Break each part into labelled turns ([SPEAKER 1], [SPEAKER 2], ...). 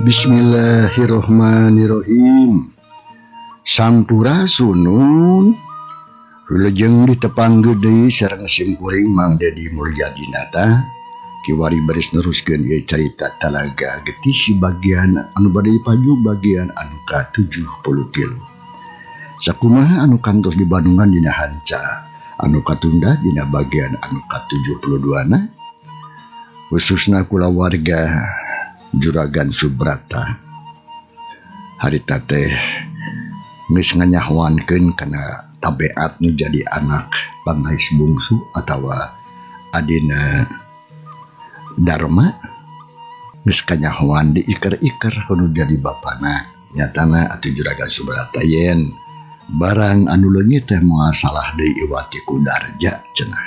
[SPEAKER 1] Bismillahirrahmanirrahim Sampurasunun Wilujeng ditepang deui sareng simkuring Mang Dedi Mulyadinata kiwari baris neruskeun ieu carita Talaga Getih bagian anu bade dipaju bagian anu ka-73. Sakumaha anu kantos di Bandungan dina hanca anu katunda dina bagian anu ka-72 na khususna kulawarga Juragan Subrata harita teh geus nganyahoankeun kana tabeat nu jadi anak pangais bungsu atawa adina Dharma geus kanyahoan diiker-iker kudu jadi bapana nyatana atuh Juragan Subrata yen barang anu leungit teh moal salah deui iwati ku Darja cenah.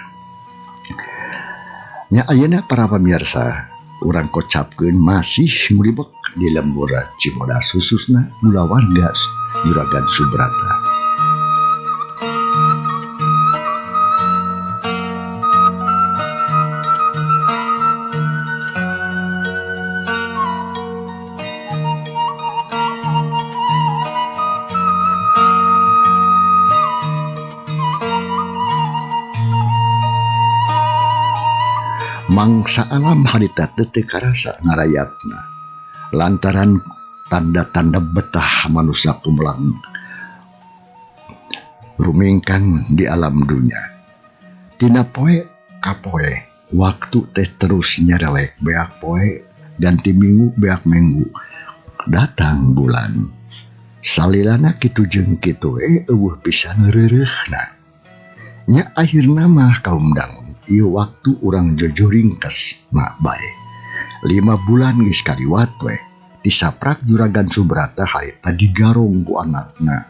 [SPEAKER 1] Nya ayeuna para pamirsa urang kocapkeun masih nguribek di lembur Cibodas khususna kulawarga Juragan Subrata. Mangsa alam harita teu karasa ngarayapna lantaran tanda-tanda betah manusia kumlang rumingkang di alam dunya. Tina poe ka poe waktu teh terus nyerelek beak poe ganti minggu beak minggu datang bulan. Salilana kitu jeung kitu we eueuh pisan reureuhna. Nya akhirna mah kaum dangu ieu waktu urang jojoringkes mah bae. 5 bulan geus kaliwat we tisaprak Juragan Subrata harita digarong ku anakna.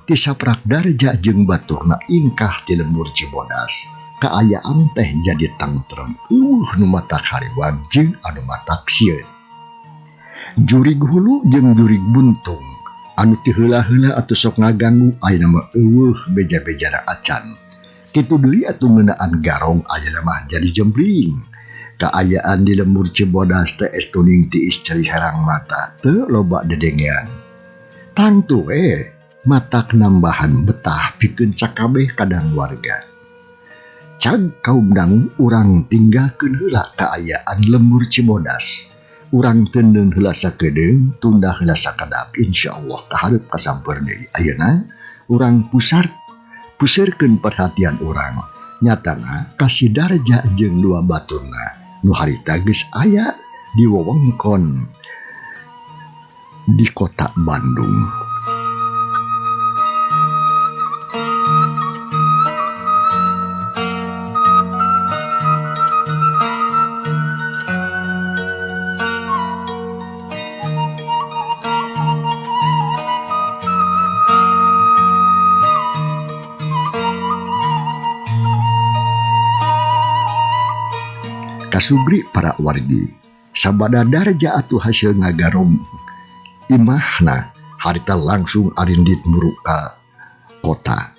[SPEAKER 1] Tisaprak Darja jeung baturna ingkah ti lembur Cibodas. Kaayaan teh jadi tangtrem eueuh nu matak hariwang jeung anu matak sieun. Jurig hulu jeung jurig buntung anu ti heula-heula atuh sok ngaganggu ayeuna mah eueuh beja-bejana acan. Kitu deui atuh ngeunaan garong ayeuna mah jadi jempling. Kaayaan di lembur Cibodas teh estuning tiis ceri herang mata teu loba dedengean. Tangtu we matak nambahan betah pikeun sakabeh kadang warga. Cag kaum dangu urang tinggalkeun heula kaayaan lembur Cibodas. Urang teundeun heula sakedeung tunda heula sakedap insyaallah kahareup kasamper deui. Ayeuna urang puserkeun perhatian urang nyatana kasih Darja jeung dua baturna nu harita geus aya di wewengkon di kota Bandung. Kasubri para wargi sabada Darja atuh hasil ngagarong imahna harita langsung arindit muruk ka kota.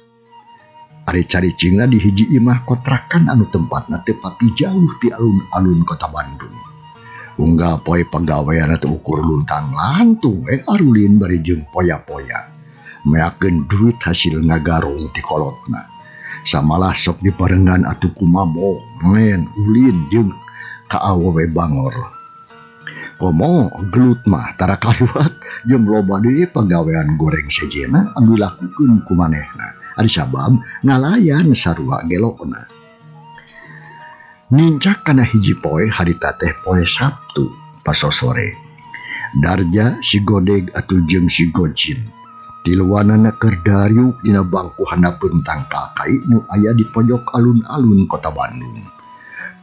[SPEAKER 1] Ari caricingna di hiji imah kontrakan anu tempatna teu pati jauh ti alun-alun kota Bandung. Unggal poe pagawean atuh ukur luntang lantung we arulin bari jeung poya-poya. Meakeun duit hasil ngagarong ti kolotna. Samalah sok diparengan atuh ku mabok, maen, ulin jeung ka awewe bangor. Komo gelut mah tara kaliwat jeung loba deui pagawean goreng sejenna anu dilakukeun ku manehna. Ari sabab ngalayan sarua gelokna. Nincak kana hiji poe harita teh poe Sabtu pasosore. Darja si Godeg atuh jeung si Gojin tiluanana keur dariuk dina bangku handapeun tangkal kai nu aya di pojok alun-alun kota Bandung.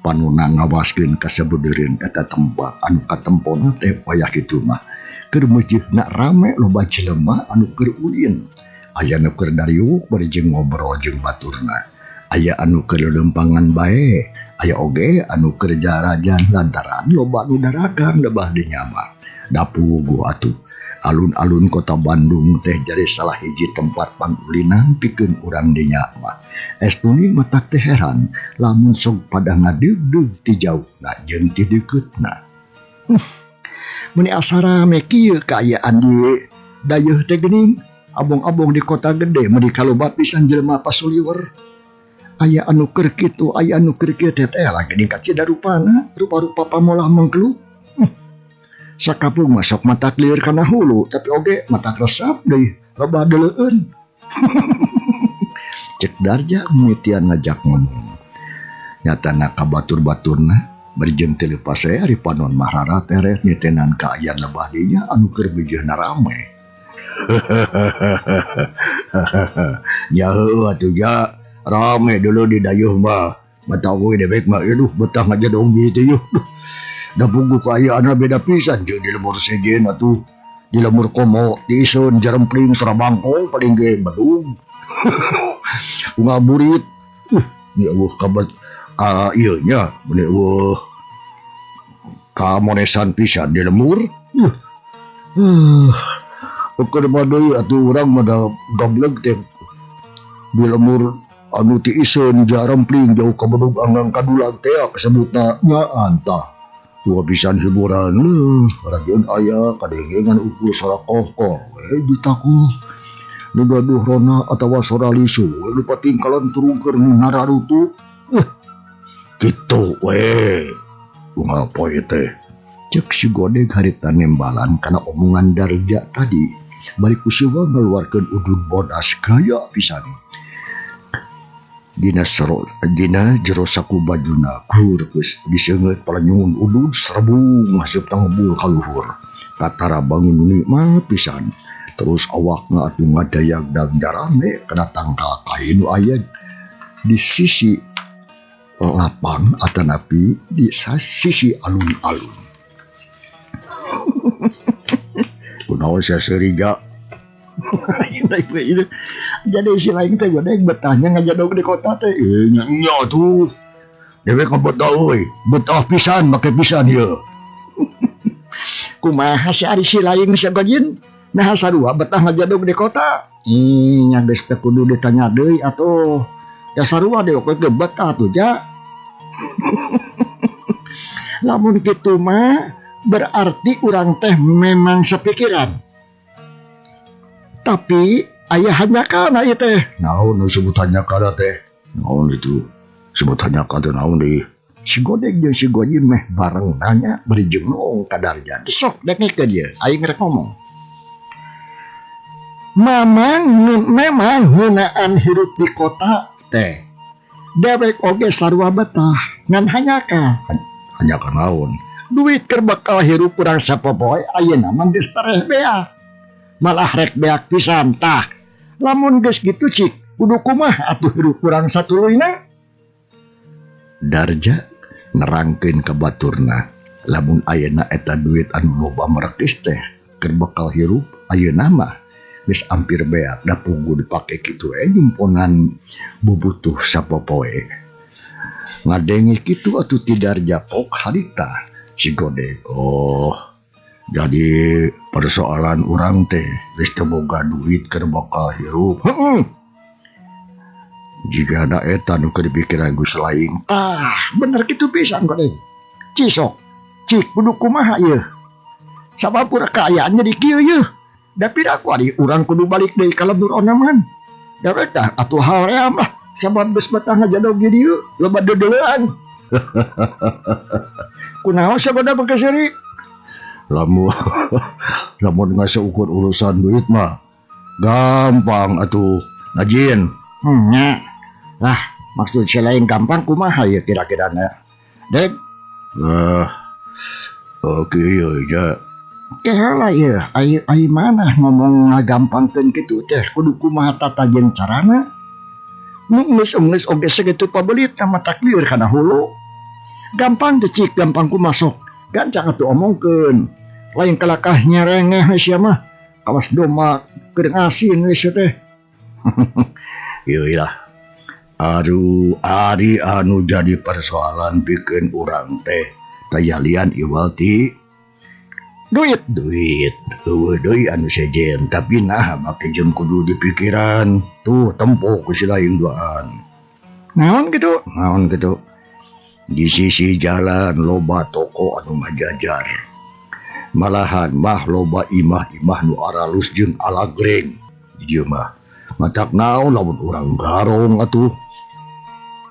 [SPEAKER 1] Panuna ngawaskeun kasabeudeureuan eta tempat anu katempona teh wayah kitu mah keur meujeuhna rame loba jelema anu keur ulin. Aya nu keur dariuk bari jeung ngobrol jeung baturna. Aya anu keur lelempangan bae, aya oge anu keur jarajan lantaran loba nu daragang lebah dinya mah. Da puguh atuh alun-alun kota Bandung teh jadi salah hiji tempat pangulinan pikeun urang dinya mah. Estuni matak teh heran lamun sok pada ngadeugdeug ti jauhna jeung ti deuketna. Meni asa rame kieu kaayaan di dayeuh teh geuning. Abong-abong di kota gede meni kaloba pisan jelema pasuliwer. Aya anu keur kitu, aya anu keur kieu teh teh lah geuning kacida rupana, rupa-rupa pamolah mengkluk. Sakapung mah sok matak lieur kana hulu, tapi oge matak resep deui, loba deuleueun. Cek Darja mimitian ngajak ngomong. Nyatana ka batur-baturna bari jeung teu leupas we ari panon mah rarat eret nitenan kaayaan lebah dinya anu keur bijeuhna rame. Nya heueuh atuh ja, rame dulu di dayeuh mah. Mata we dewek mah aduh betah ngajedog di ditu yuh. Duh, da puguh kaayaanna beda pisan jeung di lembur sejen atuh. Di lembur komo tiiseun jarempling sora bangkong paling ge bedug. Ngaburit. Ni eueuh kabet ka ieu nya meni eueuh kamonesan pisan di lembur. Keur mah deui atuh urang mah da gableg teh di lembur anu tiiseun jarempling jauh ka bedug anggang kadulag teh kasebutna nyaan tah. Dua pisan hiburan leuh rajin aya kadengengan ukur sora kohkol we ditakuh. Nu gaduh rona atawa sora lisu we nu patingkalan turungkeun nararutu. Kitu we unggal poe teh. Cek si Godeg harita nembalan kana omongan Darja tadi. Bari ku siwa ngaluarkeun udud bodas gaya pisan. Dina sero dina jero saku bajuna kur geus diseungeut palenyun udud serebung haseup tangebul ka luhur. Katara bangun nu nikmat pisan. Terus awakna atuh ngadayag dan jarame kana tangkal kai nu aya di sisi lapang atanapi di sisi alun-alun. Kunaon sia seuri ja? Jadi si lain teh godeg betahnya ngajadog di kota teh. Nya nya tuh. Dewek mah betah euy, betah pisan make pisan ieu. Kumaha si ari si lain sagojin? Nah sarua betah ngajadog di kota. Nya geus teu kudu ditanya deui atuh. Ya sarua dewek ge betah atuh ja. Lamun kitu mah berarti urang teh memang sepikiran. Tapi aya hanjakana ieu teh. Naon nu sebut hanjakana teh? Naon itu? Sebut hanjakana teh naon deui? Si Godeg jeung si Gojin meh bareng nanya bari jeung noong ka Darja. Sok dengekeun ieu, aing rek ngomong. Mamang memang ngeunaan hirup di kota teh. Dewek oge sarua betah ngan hanyaka. Hanyaka naon? Duit keur bekal hirup urang sapopoe ayeuna mah geus tereh beak. Malah rek beak pisan tah. Lamun geus kitu cik kudu kumaha atuh hirup urang satuluyna? Darja nerangkeun ka baturna lamun ayeuna eta duit anu loba merekis teh keur bekal hirup ayeuna mah geus ampir beak da puguh dipake kitu we jumponan bubutuh sapopoe. Ngadenge kitu atuh ti Darja pok harita si Godeg. Oh, jadi persoalan urang teh geus teu boga duit keur bekal hirup. Heeh. Jigana eta nu keur dipikiran ku selain. Ah, bener kitu pisan Godeg. Cisok, cik kudu kumaha ieu? Sabab urang kaayaan jadi kieu yeuh. Da piraku ari urang kudu balik deui ka lembur onaman. Dewek tah atuh hoream lah sabab geus betah ngajadog di dieu loba deudeulean. Kunaon sagoda make seuri? Lamun lamun ngaseukur urusan duit mah gampang atuh Najin. Nya. Lah, maksud selain gampang kumaha ieu kira-kirana? Dek. Oke ieu ja. Keheula ieu, ai ai mana ngomong ngagampangkeun kitu teh kudu kumaha tata jeung carana? Nu geus-geus oge sakitu pabeulit matak lieur kana hulu. Gampang teh cik, gampang kumaha sok. Gancang atuh omongkeun. Lain kalakah nyerengeh we sia mah. Kawas domba keur ngasin we sia teh. Ieu lah. Aduh, ari anu jadi persoalan pikeun urang teh tayalian iwal ti duit duit eueuh deui anu sejen tapi nah make jeung kudu dipikiran tuh tempo ku si lain duaan. Naon kitu? Naon kitu? Di sisi jalan loba toko anu ngajajar. Malahan mah loba imah-imah nu aralus jeung alagreng di dieu mah. Matak naon lamun urang garong atuh.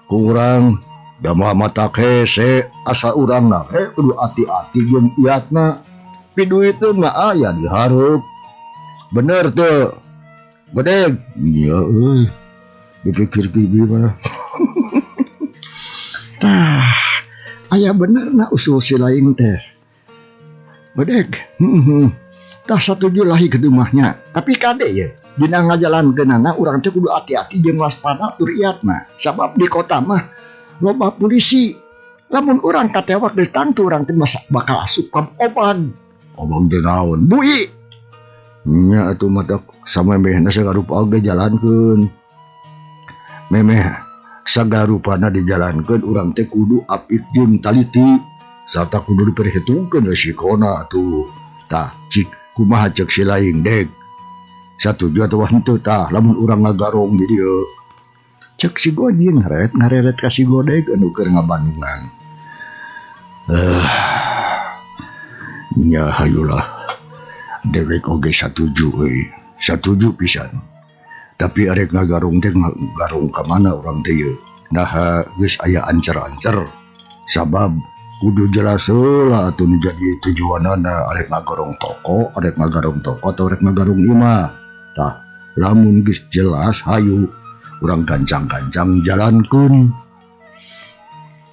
[SPEAKER 1] Ku urang da mah matak hese asa urangna we kudu ati-ati jeung iatna. Piduiteun mah aya di hareup. Bener teu? Godeg. Nya euy. Dipikir bibi mah. Tah, aya bener na usul si laing teh. Godeg. Heeh. Tah satuju lah kitu mah nya. Tapi kade ye, dina ngajalankeunana urang teh kudu ati-ati jeung waspada tur iatna. Sabab di kota mah loba polisi. Lamun urang katewak geus tangtu urang teh bakal asup ka obag. Obag teh naon? Bui. Nya atuh matak samemehna sagarupa oge jalankeun. Memeh sagarupana dijalankeun urang teh kudu apik jeung taliti sarta kudu diperhitungkeun resikona atuh. Tah cik kumaha ceuk si laing deg. Satuju atawa henteu tah lamun urang ngagarong di dieu. Ceuk si Gojin ret ngareret ka si Godeg anu keur ngabandungan. Nya hayulah dewek oge satuju euy, satuju pisan. Tapi arek ngagarong teh ngagarong ka mana urang teh yeuh. Naha geus aya ancer-ancer. Sabab kudu jelas heula atuh nu jadi tujuanana arek ngagarong toko, arek ngagarong toko atau arek ngagarong imah. Tah lamun geus jelas hayu urang gancang-gancang jalankeun.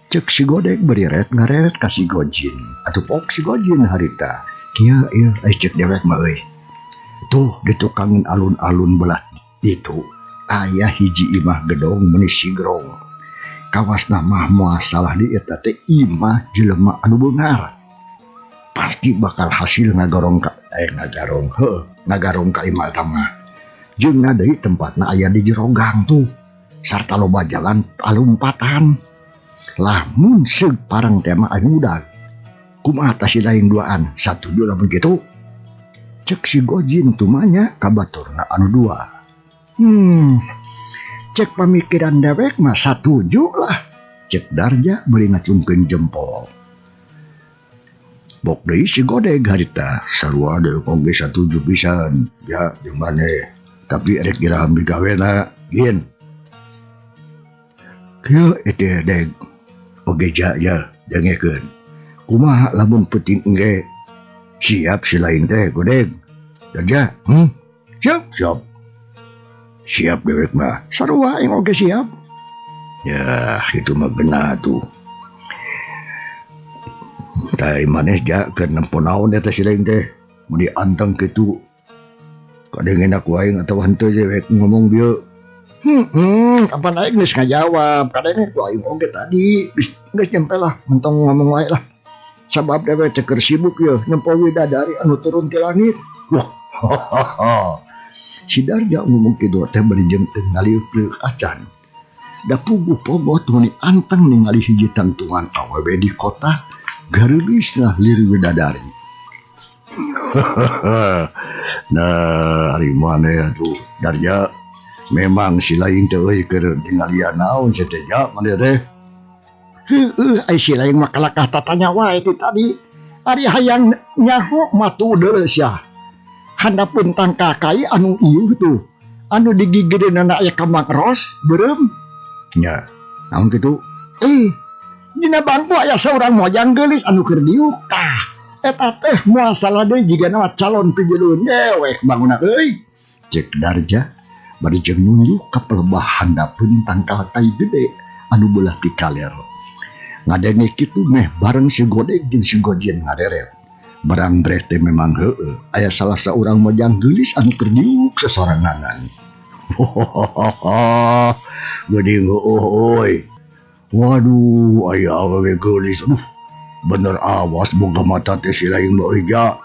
[SPEAKER 1] Ceuk si Godeg bari ret ngareret ka si Gojin. Atuh pok si Gojin harita. Kieu ieu ai ceuk dewek mah euy. Tuh di tukangan alun-alun belah ditu aya hiji imah gedong meuni sigrong. Kawasna mah moal salah di eta teh imah jelema anu beunghar. Pasti bakal hasil ngagarong ka ngagarong heuh ngagarong ka imah eta mah. Jeung na deui tempatna aya di jero gang tuh sarta loba jalan palumpatan. Lamun seug pareng teh mah anu udag. Kumaha tah si lain duaan satuju lamun kitu? Ceuk si Gojin tumanya ka baturna anu dua. Cek pamikiran dewek mah satuju lah. Cek Darja bari ngacungkeun jempol. Bok deui si Godeg harita sarua dewek oge satuju pisan ya jeung maneh. Tapi erek iraha migawena gin. Kieu teh deg oge ja ya dengekeun. Kumaha lamun peuting engge siap si lain teh Godeg. Darja, Siap, siap. Siap dewek mah. Sarua aing oge siap. Ya, itu mah benar tuh. Tah maneh ja keur nempo naon eta si lain teh. Mun dianteng kitu. Kadengen ku aing atawa henteu dewek ngomong bieu. Kapan aing geus ngajawab. Kadengen ku aing oge tadi. Geus nyampe lah, mentong ngomong wae lah. Sabab dewek teh keur sibuk yeuh nempo widadari anu turun ti langit. Wah, Si Darja ngomong kitu teh bari jeung teu ngaliuk-liuk acan. Da puguh pogot meuni anteng ningali hiji tangtungan awewe di kota gareulisna lir widadari. Nah, ari maneh atuh Darja memang si lain teh euy keur ningalian naon sia teh ja maneh teh. Heueuh ai si lain mah kalakah tatanya wae ti tadi. Ari hayang nyaho mah tuh sia. Handapeun tangkal kai anu ieuh tuh. Anu digigireunana aya kambang ros beureum. Nya, naon kitu? Dina bangku aya saurang mojang geulis anu keur diuk. Tah, eta teh moal salah deui jigana mah calon pijeulun dewek banguna euy. Cek Darja bari jeung nunjuk ka pelebah handapeun tangkal kai gede anu beulah ti kaler. Ngadenge kitu meh bareng si Godeg jeung si Gojin ngaderet. Barang breh teh memang heueuh aya salah saurang mojang geulis anu keur diuk sasoranganan. Geuning heueuh euy. Waduh, aya awewe geulis. Aduh, bener awas boga mata teh si lain mah euy ja.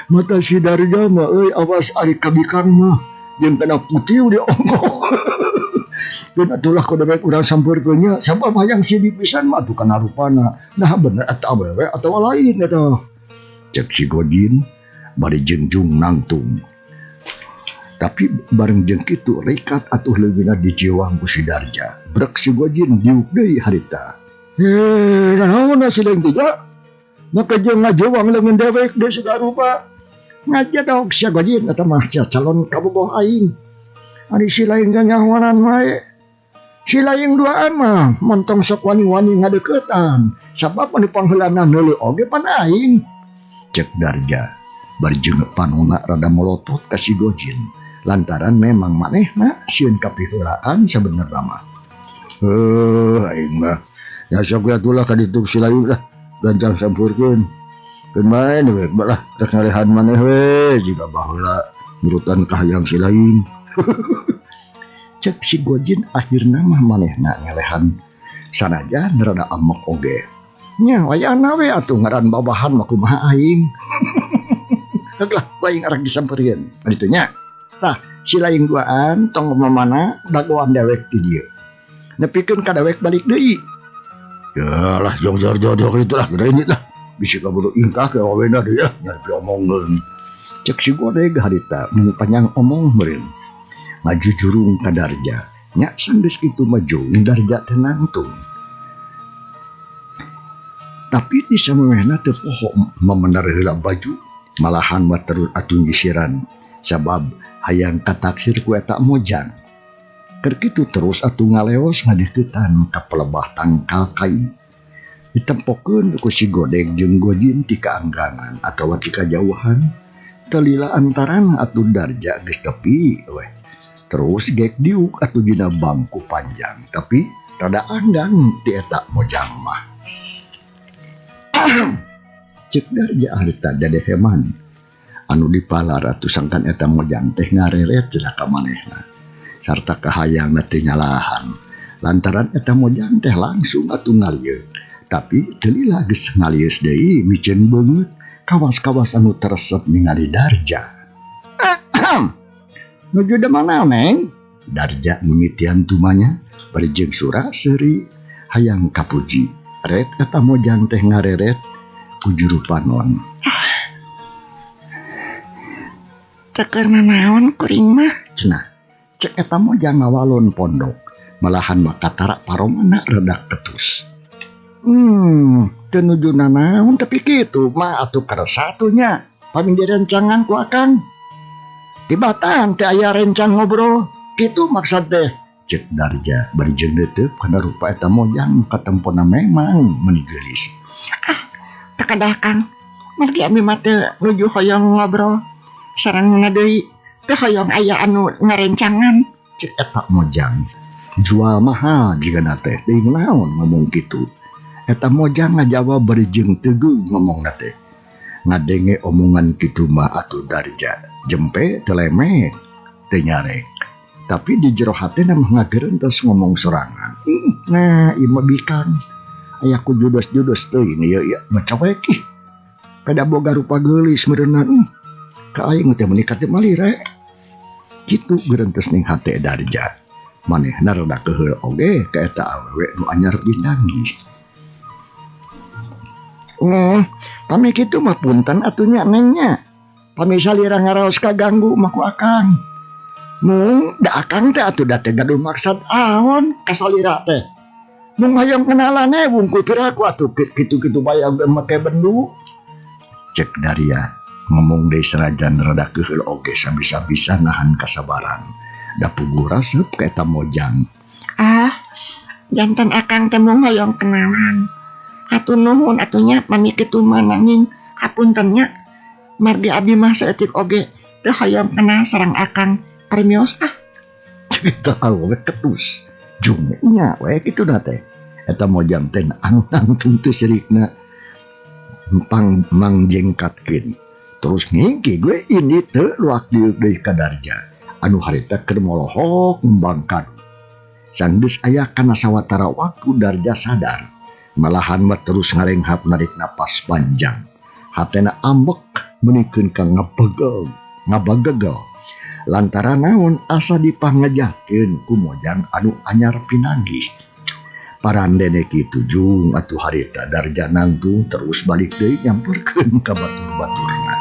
[SPEAKER 1] Mata si Darja mah euy awas ari kabikang mah jeung kana putih di ongkoh. Keun atulah ku dewek urang sampeurkeun nya sabab hayang sidik pisan mah atuh kana rupana. Nah bener eta awewe atawa lain eta. Cek si Gojin bari jeung jung nangtung. Tapi bareng jeung kitu rikat atuh leungeunna dijiwang ku si Darja. Brek si Gojin diuk deui harita. Naon si lain teh ja? Maka jeung ngajewang leungeun dewek deui segala rupa. Ngajedog sia Gojin eta mah calon kabogoh aing. Ari si lain ganyahoanan wae. Si lain duaan mah montong sok wani-wani ngadeukeutan. Sabab anu pangheulana neuleuh oge pan aing. Cek Darja bari jeung panona rada molotot ka si Gojin. Lantaran memang manehna sieun kapiheulaan sabenerna mah. Heuh aing mah. Ya sok atuh lah ka ditu si lain lah gancang sampurkeun. Keun bae dewek lah rek ngalehan maneh we jiga baheula nurutan kahayang si lain. Cek si Gojin akhirna mah manehna ngalehan sanajan rada amek oge. Nya wayahna we atuh ngaran babahan mah kumaha aing. Heug lah aing arek disampeurkeun. Kitu nya. Tah si lain duaan tong mamana dagoan dewek di dieu. Nepikeun ka dewek balik deui. Ya lah jong jor jor jor itu lah gede ini lah. Bisa kaburu ingkah ke awena deui ah nyari omongeun. Cek si Godeg harita mun panjang omong meureun. Ngajujurung ka Darja. Nya sanggeus kitu mah jung Darja teh nangtung. Tapi di samemehna teu poho mamener heula baju, malahan mah terus atuh nyisiran sabab hayang kataksir ku eta mojang. Keur kitu terus atuh ngaleos ngadeuketan ka pelebah tangkal kai. Ditempokeun ku si Godeg jeung Gojin ti kaanggangan atawa ti kajauhan. Telila antarana atuh Darja geus tepi weh. Terus gek diuk atuh dina bangku panjang tapi rada anggang ti eta mojang mah. Cek Darja harita dadeheman anu dipalar atuh sangkan eta mojang teh ngareret cenah ka manehna. Sarta kahayangna teh nyalahan. Lantaran eta mojang teh langsung atuh ngalieuk. Tapi teu lila geus ngalieus deui miceun beungeut kawas-kawas anu teresep ningali Darja. Nuju damang neng? Darja mimitian tumanya bari jeung sura seuri hayang kapuji. Ret eta mojang teh ngareret ku juru panon. Teu keur nanaon kuring mah cenah. Cek eta mojang ngawalon pondok. Malahan mah katara paromana rada ketus. Teu nuju nanaon tapi kitu mah atuh kersa atuh nya. Pami direncangan ku akang. Tibatan teh aya rencang ngobrol. Kitu maksud teh. Cek Darja bari jeung deuteup kana rupa eta mojang katempona memang meuni geulis.
[SPEAKER 2] Ah, teu kadah Kang. Margi abi mah teu nuju hoyong ngobrol. Sareng deui teu hoyong aya anu ngarencangan.
[SPEAKER 1] Cek eta mojang. Jual mahal jigana teh teuing naon ngomong kitu. Eta mojang ngajawab bari jeung teguh ngomongna teh. Ngadenge omongan kitu mah atuh Darja jempe teu lemek teu nyarek. Tapi di jero hatena mah ngagerentes ngomong sorangan. Nah, ieu mah bikang. Aya ku judes-judes teuing ieu ieu mah cewek ih. Peda boga rupa geulis meureunna. Ka aing teh meuni ka teu malire. Kitu gerentes ning hate Darja. Manehna rada keheul oge ka eta awewe nu anyar pinanggih.
[SPEAKER 2] Pami kitu mah punten atuh nya neng nya. Pami salira ngaraos kaganggu mah ku akang. Mung da akang teh atuh da teh gaduh maksad aon ka salira teh. Mung hayang kenalan we wungkul piraku atuh kitu-kitu bae oge make bendu.
[SPEAKER 1] Cek Darja ngomong deui sanajan rada keheul oge sabisa-bisa nahan kasabaran. Da puguh resep ka eta mojang.
[SPEAKER 2] Ah, jantan akang teh mung hayang kenalan. Atuh nuhun atuh nya pami kitu mah nanging hapunten nya. Margi abi mah saeutik oge teu hayang kenal sareng akang. Parimios ah.
[SPEAKER 1] Cerita awewe ketus. Jung nya we kitu na teh. Eta mojang teh angtang teu sirikna pang mangjengkatkeun. Terus ngingki gue ini teu luak diuk deui ka Darja. Anu harita keur molohok ngembang kadu. Sanggeus aya kana sawatara waktu Darja sadar. Malahan mah terus ngarenghap narik napas panjang. Hatena ambek meunikeun ka ngabegel, ngabagegel. Lantaran naon asa dipangejakeun ku mojang anu anyar pinanggih. Parandene kitu jung atuh harita Darja nangtung terus balik deui nyamperkeun ka batur-baturna.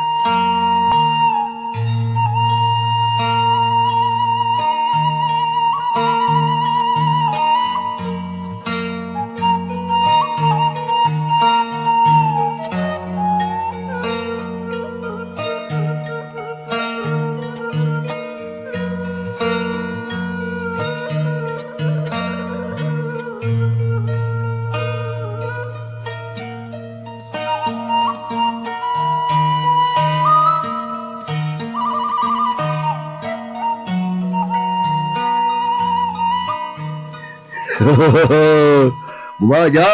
[SPEAKER 1] Kumaha ja?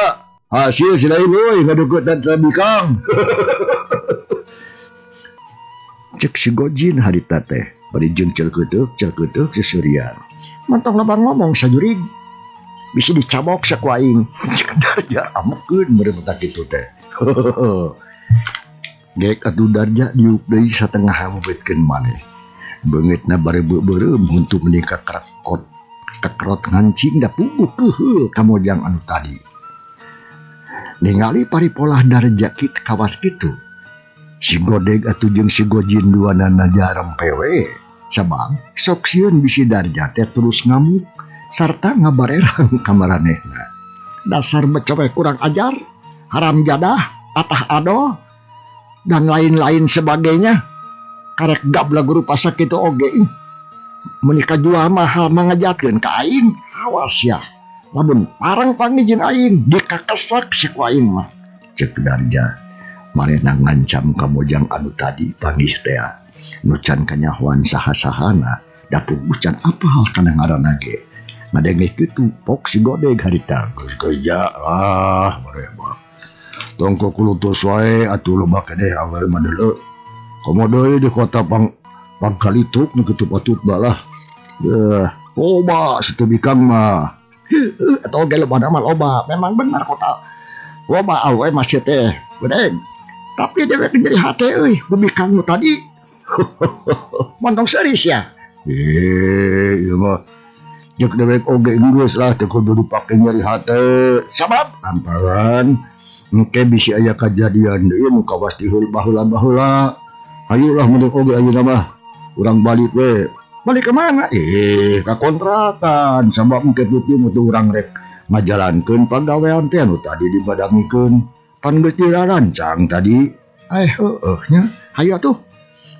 [SPEAKER 1] Hasil si lain euy ngaduketan bikang. Cek si Gojin harita teh bari jeung celkeuteuk celkeuteuk seserian. Mantong loba ngomong sajurig. Bisi dicabok saku aing. Cek Darja amekeun meureun mata kitu teh. Gek atuh Darja diuk deui satengah mubetkeun maneh. Beungeutna bare beureum huntu meni kakrekot kekrot ngancing da puguh keuheul ka mojang anu tadi. Ningali paripolah Darja kit kawas kitu. Si Godeg atuh jeung si Gojin duanana jarempe we. Sabab sok sieun bisi Darja teh terus ngamuk sarta ngabarerang ka maranehna. Dasar becoweh kurang ajar, haram jadah, patah adoh, dan lain-lain sebagainya. Karek gablag rupa sakitu oge. Meuni kajual mahal mangajatkeun ka aing, awas ya. Lamun parang panggih jeung aing dikakesak si ku aing mah. Cek Darja manehna ngancam ka mojang anu tadi panggih tea. Nu can kanyahoan saha-sahana da puguh can apal kana ngaranna ge. Ngadenge kitu pok si Godeg harita geus kerja lah maneh mah. Tong kukulutus wae atuh loba keneh awewe mah deuleu. Komo deui di kota pangkalituk nu kitu patut balah. Loba situ bikang mah. Heueuh eta oge lobana mah loba. Memang benar kota loba awewe mah sia teh Godeg. Tapi dewek jadi hate euy bikang nu tadi. Montong seuris ya. Ieu mah jeung dewek oge geus lah teu kudu dipake nyeri hate. Sabab lantaran engke bisi aya kajadian deui nu kawas dihul baheula-baheula. Hayulah mun oge ayeuna mah urang balik we. Balik ke mana? Ka kontrakan. Sabab engke peuting mah urang rek ngajalankeun pagawean teh anu tadi dibadangikeun. Pan geus dirancang tadi. Heueuh nya. Hayu atuh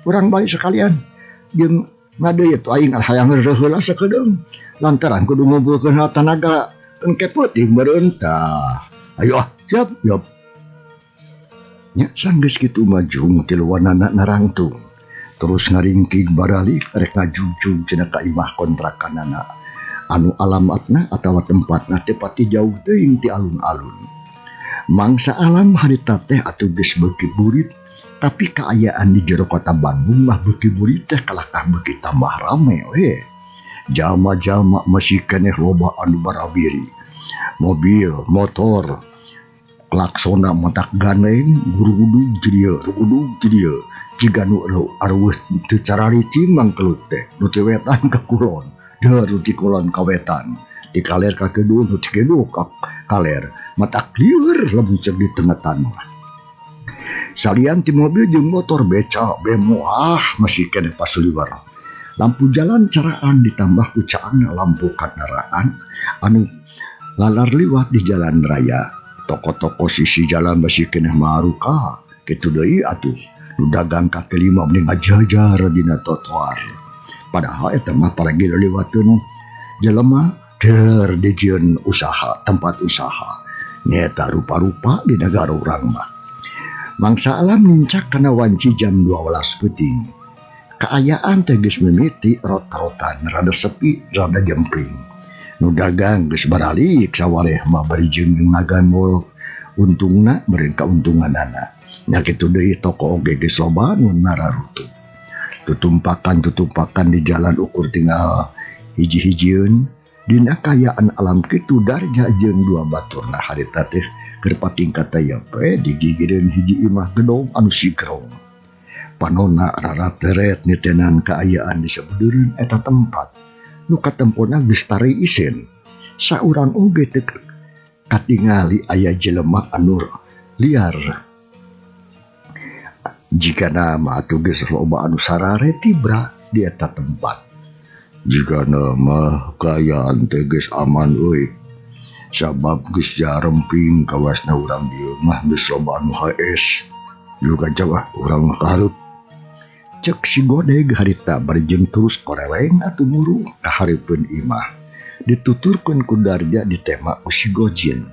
[SPEAKER 1] urang balik sekalian. Jeung ngadeui atuh aing hayang heula sakedeung. Lantaran kudu ngumpulkeun tanaga engke peuting meureun tah. Ayo ah, siap, siap. Nya sanggeus kitu mah jung tiluanana narangtung. Terus ngaringkig baralik rek ngajugjug cenah ka imah kontrakanana. Anu alamatna atawa tempatna teh pati jauh teuing ti alun-alun. Mangsa alam harita teh atuh geus beuki burit, tapi kaayaan di jero kota Bandung mah beuki burit teh kalakah beuki tambah rame we. Jalma-jalma masih keneh loba anu barabiri. Mobil, motor, klaksona matak gandeng, gurudug ti dieu, rugudug ti dieu. Jiga nu areuweuh teu cararicing mangkelut teh, nu ti wetan ka kulon, deur nu ti kulon ka wetan, ti kaler ka kidul, nu ti kidul ka kaler, matak lieur lamun cek di tengetan mah. Salian ti mobil jeung motor beca, bemo ah masih keneh pasuliwer. Lampu jalan caraan ditambah ku caangna lampu kendaraan anu lalar liwat di jalan raya. Toko-toko sisi jalan masih keneh maruka, kitu deui atuh. Nu dagang kaki lima mending ngajajar dina trotoar. Padahal eta mah paragi leuwateun jelema keur dijieun usaha, tempat usaha. Nyeta rupa-rupa di nagara urang mah. Mangsa alam nincak kana wanci jam 12 peuting. Kaayaan teh geus mimiti rot-rotan, rada sepi, rada jempling. Nu dagang geus baralik sawareh mah bari jeung ngagandol untungna meureun kauntunganana. Nya kitu deui toko oge geus loba nu nararutup. Tutumpakan-tutumpakan di jalan ukur tinggal hiji-hijieun. Dina kaayaan alam kitu Darja jeung dua baturna harita teh keur patingkat teh we digigireun hiji imah gedong anu sigrong. Panona rarateret nitenan kaayaan di sabudeureun eta tempat. Nu katempona geus tari isin. Saurang oge teu katingali aya jelema anu liar. Jigana mah atuh geus loba anu sarare tibra di eta tempat. Jigana mah kaayaan teh geus aman euy. Sabab geus jaremping kawasna urang dieu mah geus loba anu HS. Juga jauh urang mah kahareup. Cek si Godeg harita bari jeung terus koreleng atuh muru ka hareupeun imah. Dituturkeun ku Darja ditema ku si Gojin.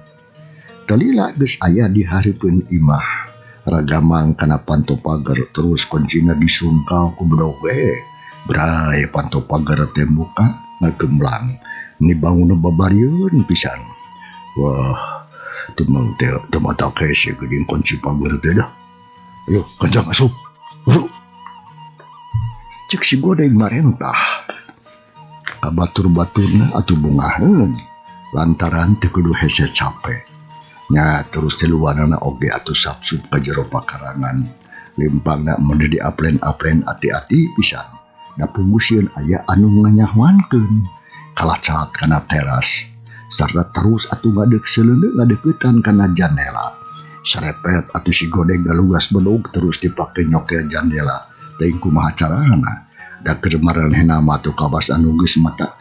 [SPEAKER 1] Talila geus aya di hareupeun imah. Ragamang kana panto pagar terus kuncina disungkal ku bedog we. Bray panto pagar teh muka ngagemblang. Ni bangunna babarieun pisan. Wah, teu mang teh teu matak hese geuning kunci pager teh dah. Ayo gancang asup. Buru. Cek si Godeg marentah. Ka batur-baturna atuh bungaheun lantaran teu kudu hese cape. Nya terus tiluanana oge atuh sapsup ka jero pakarangan. Limpangna mun di aplen-aplen ati-ati pisan. Da punggu sieun aya anu nganyahoankeun. Kalacat kana teras sarta terus atuh ngadek seleuneu ngadeuketan kana jandela. Sarepet atuh si Godeg galugas bedog terus dipake nyokel jandela. Teuing kumaha carana. Da keur maranehna mah atuh kawas anu geus mata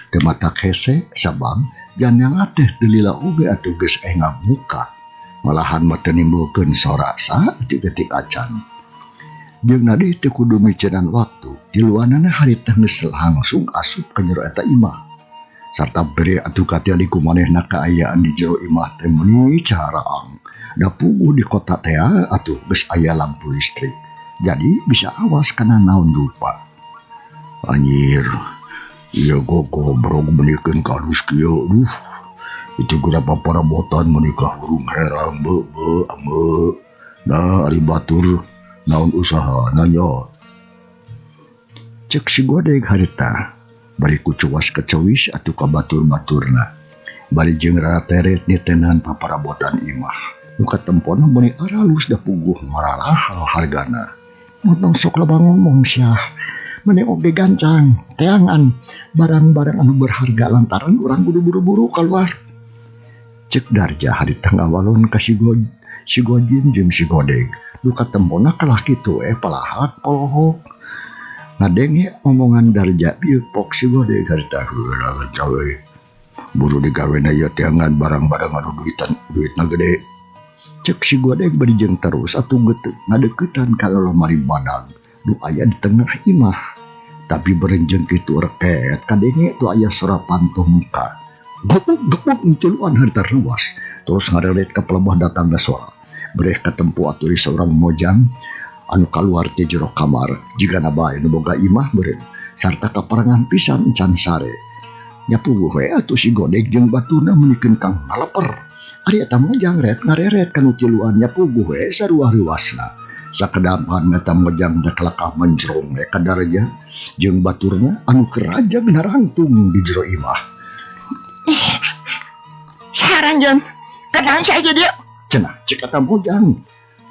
[SPEAKER 1] teu matak hese sabab jandela teh teu lila oge atuh geus engap muka. Malahan mah teu nimbulkeun sora saeutik-eutik acan. Jeung nadi teu kudu micenan waktu, tiluanana harita geus langsung asup ka jero eta imah. Sarta bere atuh katingali ku manehna kaayaan di jero imah teh meuni caraang. Da puguh di kota teh atuh geus aya lampu listrik. Jadi bisa awas kana naon rupa. Anjir, ieu gogobrog meunikeun ka alus kieu duh. Itu geura paparabotan menikah hurung herang beubeut ambeu. Nah ari batur naon usahana nya. Cek si Godeg harita bari ku cuas kecewis atuh ka batur-baturna. Bari jeung rarateret nitenan paparabotan imah. Nu katempona meuni aralus da puguh maralahal hargana. Montong sok loba ngomong sia. Meni oge gancang, teangan barang-barang anu berharga lantaran urang kudu buru-buru keluar. Cek Darja harita ngawalon ka si Gojin jeung si Godeg. Nu katempona kalah kitu palahak polohok. Ngadenge omongan Darja bieu pok si Godeg harita heula gawe. Buru digawena ieu teangan barang-barang anu duitna gede. Cek si Godeg bari jeung terus atuh ngadeuketan ka lolomari badag nu aya di tengah imah. Tapi berenjeng kitu reket kadenge tu aya sora pantuh muka. Gepuk-gepuk tiluan harita ruas. Terus ngarelet ka pelebah datangna sora. Bereh katempo atuh seorang mojang anu kaluar ti jero kamar jigana bae nu boga imah meureun sarta kaparangan pisan encan sare. Nya puguh we atuh si Godeg jeung baturna meunikeun kang ngaleper. Ari eta mojang ret ngareret kanu tiluan nya puguh we sarua reuasna. Sakedampan eta mojang teh kalakah mencrong we ka Darja jeung baturna anu kerajag narangtung di jero imah.
[SPEAKER 2] Saranjeun, kanaon sia ieu dieu?
[SPEAKER 1] Cenah cek eta mojang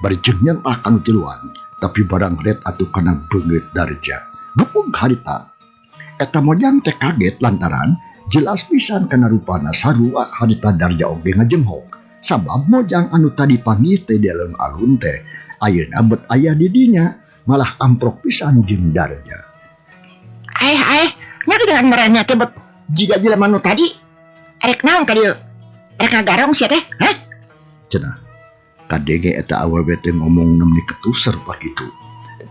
[SPEAKER 1] bari jeung nyentak kanu tiluan, tapi barang ret atuh kana beungeut Darja. Gepung harita. Eta mojang teh kaget lantaran jelas pisan kana rupana sarua harita Darja oge ngajenghok. Sabab mojang anu tadi panggih teh di alun-alun teh ayeuna bet aya di dinya, malah amprok pisan jeung Darja.
[SPEAKER 2] Aeh aeh, nya gedengan maranya teh bet jiga jelema nu tadi. Arek naon ka dieu? Arek ngagarong sia teh, hah?
[SPEAKER 1] Cenah. Kadenge eta awewe teh ngomong nemni ketuser pakitu.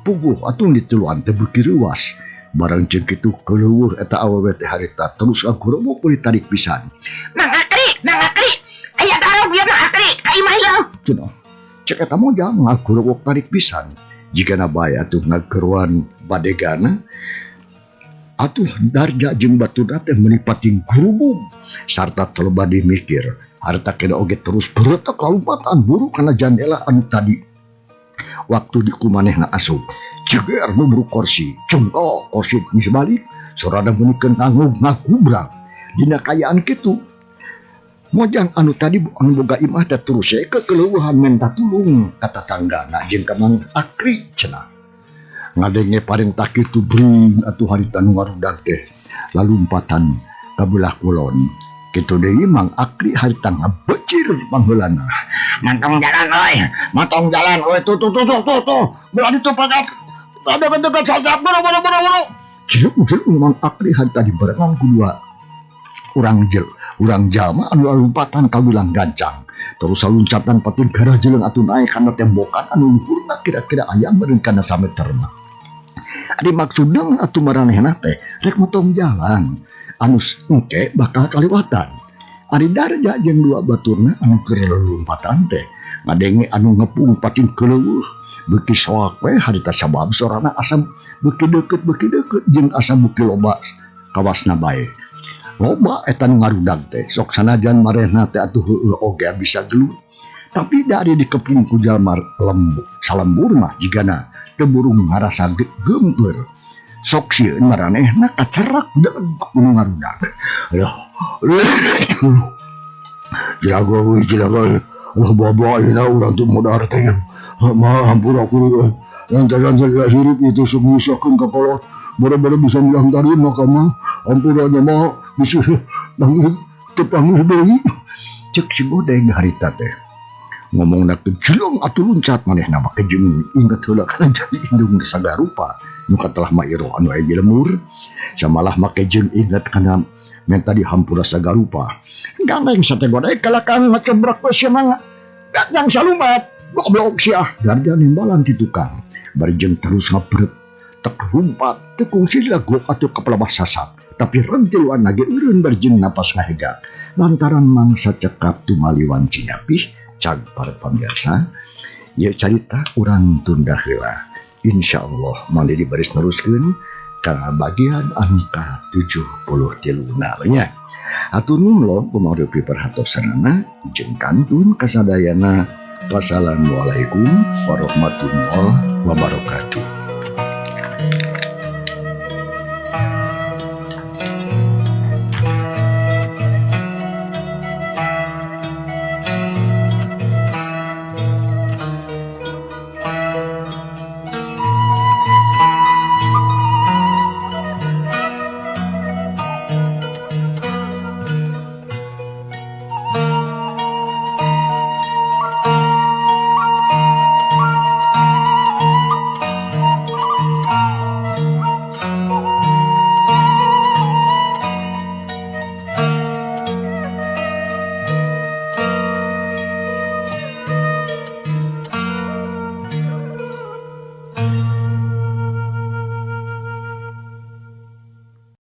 [SPEAKER 1] Puguh atuh ditiluan teh beuki reuas. Barang jeung kitu keuleueuh eta awewe teh harita terus ngagorobok meuli tarik pisan.
[SPEAKER 2] Mang Akri, Mang Akri, aya garong ieu Mang Akri ka imah ieu.
[SPEAKER 1] Cenah. Cek eta mojang ngagorobok tarik pisan. Jigana bae atuh ngageroan badegana atuh Darja jeung baturna teh meuni pating gurubug sarta teu bade mikir. Harita kena oge terus beretek lompatan buru kana jandela anu tadi waktu di kumanehna asup. Jeger nubruk kursi, cengkok kursi geus balik, sorana meunikeun ngangug ngakubrak. Dina kaayaan kitu, mojang anu tadi anu boga imah teh terus we kekeleueuhan menta tulung ka tatanggana jeung ka Mang Akri cenah. Ngadenge parentah kitu bring atuh harita nu ngarudag teh lalumpatan ka belah kulon. Kitu deui Mang Akri harita ngabecir pangheulana.
[SPEAKER 2] Mantong jalan euy, mantong jalan euy, tuh tuh tuh tuh tuh tuh. Belah ditu pagat.
[SPEAKER 1] Ada dekat sajap buru buru buru buru. Jeluk-jeluk Mang Akri harita dibarengan ku dua urang jel, urang jalma anu lalumpatan ka wilang gancang. Terus saluncatan pating garah jeleng atuh naek kana tembokan anu luhurna kira-kira aya meureun kana sameter mah. Ari maksudna atuh maranehna teh rek motong jalan anu engke bakal kaliwatan. Ari Darja jeung dua baturna anu keur lulumpatan teh ngadenge anu ngepung pating keuleueuh beuki soak we harita sabab sorana asa beuki deukeut jeung asa beuki loba kawasna bae. Loba eta nu ngarudag teh sok sanajan marehna teh atuh heueuh oge bisa gelut. Tapi dari dikepung ku jalma lembu salembur mah jigana teu burung ngarasa geumpeur. Sok sieun maranehna kacerak deleg nu ngarudag. Aduh. Jirago euy jirago. Aduh bawa ayeuna urang teu modar teh. Mah hampura kuring euy. Lantaran salila hirup itu sok nyusahkeun ka kolot. Boro-boro bisa bilang tarima ka mah. Hampura nya mah bisa panggih teu panggih deui. Cek si Godeg harita teh. Ngomongna teh jeleng atuh luncat manehna make jeung inget heula kana jadi indung sagarupa nu katelah Ma Iroh anu aya di lemur. Samalah make jeung inget kana menta dihampura sagarupa. Gandeng sate Godeg kalakang ngacobrak we sia mah. Ganyang salumat goblok sia. Darja nimbalan ti tukang. Bari jeung terus ngabret tek lumpat teu kungsi lagok atuh ka pelabah sasak. Tapi reg tiluan ge eureun bari jeung napas ngahegak. Lantaran mangsa cekap tumaliwan Cinyapih cag para pamirsa, ieu carita urang tunda heula. Insyaallah mangga dibaris neruskeun ka bagian angka 73 na nya. Hatur nuhun lo kumaha perhatosanana jeung kantun kasadayana. Wassalamualaikum warahmatullahi wabarakatuh.